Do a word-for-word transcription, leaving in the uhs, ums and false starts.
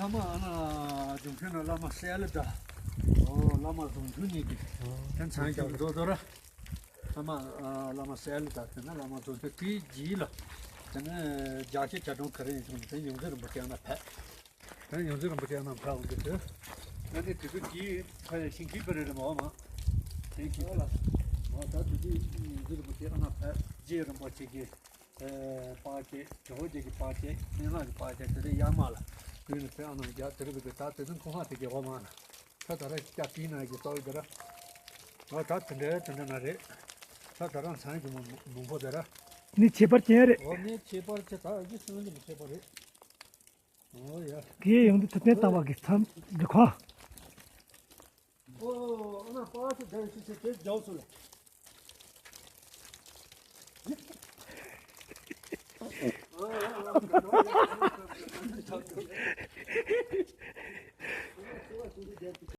ཨ་མ་ཨ་ན་ལྗོངས་ཁྱོན་ན་བླ་མ་གསལ་ལ་འདྲ། ཨོ་བླ་མ་རྫོང་ཆུང་གཉིས་ཀྱི་དེ་མཚན་གྱི་རྫོགས་དོ་ར། ཨ་མ་ཨ་བླ་མ་གསལ་ལ་འདྲ་དེ་ན་བླ་མ་རྫོང་ཆུང་དེའི་རྗེས་ལ། དེ་ནས་རྒྱ་ཆེ་བྱ་གྲོང་ག་རེ་ཡིན་སོང་དེ་ཡོངས་འཛིན་རིན་པོ་ཆེ་ཨ་ན་ཕེབས། དེ་ཡོངས་འཛིན་རིན་པོ་ཆེ་ཨ་ན་ཕེབས་འོང་གི་དེ། ཨ་ནི་དེ་ཚོ་དེའི་ཕ་ཡ་ཤིང་ཁྱི་པ་རེ་རེ་མ་བ་མ། ཤིང་ཁྱི་པ་ལ། ཨ་ད་དེ་དུས་ཡོངས་འཛིན་རིན་པོ་ཆེ་ཨ་ན་ཕེབས་རྗེ་རིན་པོ་ཆེ་གི། ཨེ་པ་ཅེ་ཇོ་བོ་རྗེ་གི་པ་ཅེ་སྙན་ངག་གི་པ་ཅེ་དེ་ལས་ཡར་མར་ལ་ཀུན་ནས་ཕེབས་ཨ་ན་རྒྱ་དེ་རུ་གི་ད་དེ་ཚོ་ཁོ་ཧ་དེ་རྒྱལ་བ་མ་ན། ད་ད་ར་སྐྱ་དེའི་ནང་གི་རྩ་བའི་དེ་ར། ཨ་ད་དེ་འདྲ་དེ་འདྲ་ན་རེད། ད་ད་ར་མཚན་གྱི་མོ་མོ་མོ་དེ་ར། ནི་ཁྱད་པར་ཅན་རེད། ཨོ་ནི་ཁྱད་པར་ཅན་ད་ཡི་སོང་ནི་མི་ཁྱད་པར་རེད། ཨོ་ཡ། དེ་ཡོང་དུས་ཐུབ་བསྟན་བཏང་བ་གི་མཚམས་འདི་ཁོ། ཨོ་ཨ་ན་པ་ཚོ་དེ་ཚོ་དེ་རྒྱག་སོང་ལ།